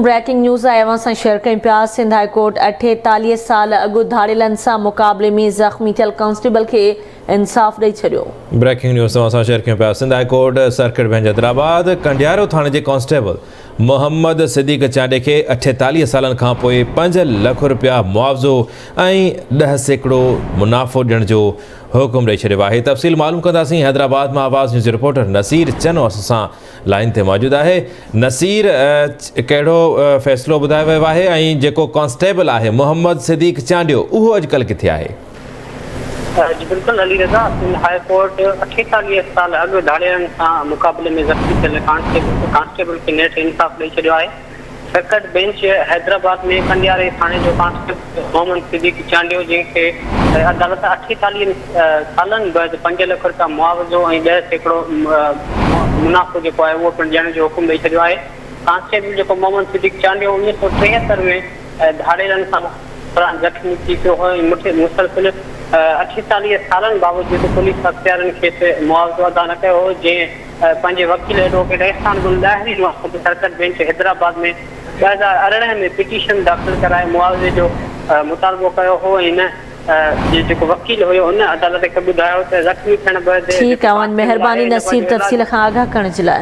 Breaking news آهي اوهان سان شيئر ڪيون پيا سنڌ هاء ڪورٽ 48 سال اڳ ڌاڙيلن سان مقابلي ۾ زخمي ٿيل ڪانسٽيبل کي انصاف ڏئي ڇڏيو. بريڪنگ نيوز اوهان سان شيئر ڪيون پيا Sindh high court circuit bench Hyderabad Kandiaro ٿاڻي جي ڪانسٽيبل محمد صديق چانڊيي کي 48 سالن کان پوء 5 لک رپيا معاوضو ۽ 10% منافعو ڏيڻ جو حڪم ڏئي ڇڏيو آهي تفصيل معلوم ڪنداسين حيدرآباد مان آواز نيوز جي رپورٽر نصير چنو اسان سان لائين تي موجود آهي نصير ڪهڙو فيصلو ٻڌايو ويو آهي ۽ جيڪو ڪانسٽيبل آهي محمد صديق چانڊيو اهو اڄڪلهه ڪٿي آهي؟ جي بلڪل علي رضا سنڌ هاء ڪورٽ 48 سال اڳ ڌاڙيلن سان مقابلي ۾ زخمي ٿيل ڪانسٽيبل کي نيٺ انصاف ڏئي ڇڏيو آهي سرڪٽ بينچ حيدرآباد ۾ ڪنڊياري ٿاڻي جو ڪانسٽيبل محمد صديق چانڊيو جنهن کي عدالت 48 سالن بعد 5 لک رپيا معاوضو ۽ 10% منافعو جيڪو آهي اهو پڻ ڏيڻ جو حڪم ڏئي ڇڏيو آهي. ڪانسٽيبل جيڪو محمد صديق چانڊيو 1973 ۾ ڌاڙيلن سان دوران زخمي ٿي پيو هو ۽ مسلسل 48 سالن باوجود پوليس اختيارين کيس معاوضو ادا نه ڪيو هو جنهن پنهنجي وڪيل ايڊووڪيٽ احسان گل ڏاهري معرفت سرڪٽ بينچ حيدرآباد ۾ 2018 ۾ پٽيشن داخل ڪرائي معاوضي جو مطالبو ڪيو هو ۽ ان جي جيڪو وڪيل هيو ان عدالت کي ٻڌايو ته زخمي ٿيڻ بعد ٺيڪ آهي مهرباني نصير تفصيل کان آگاهه ڪرڻ جي لاء.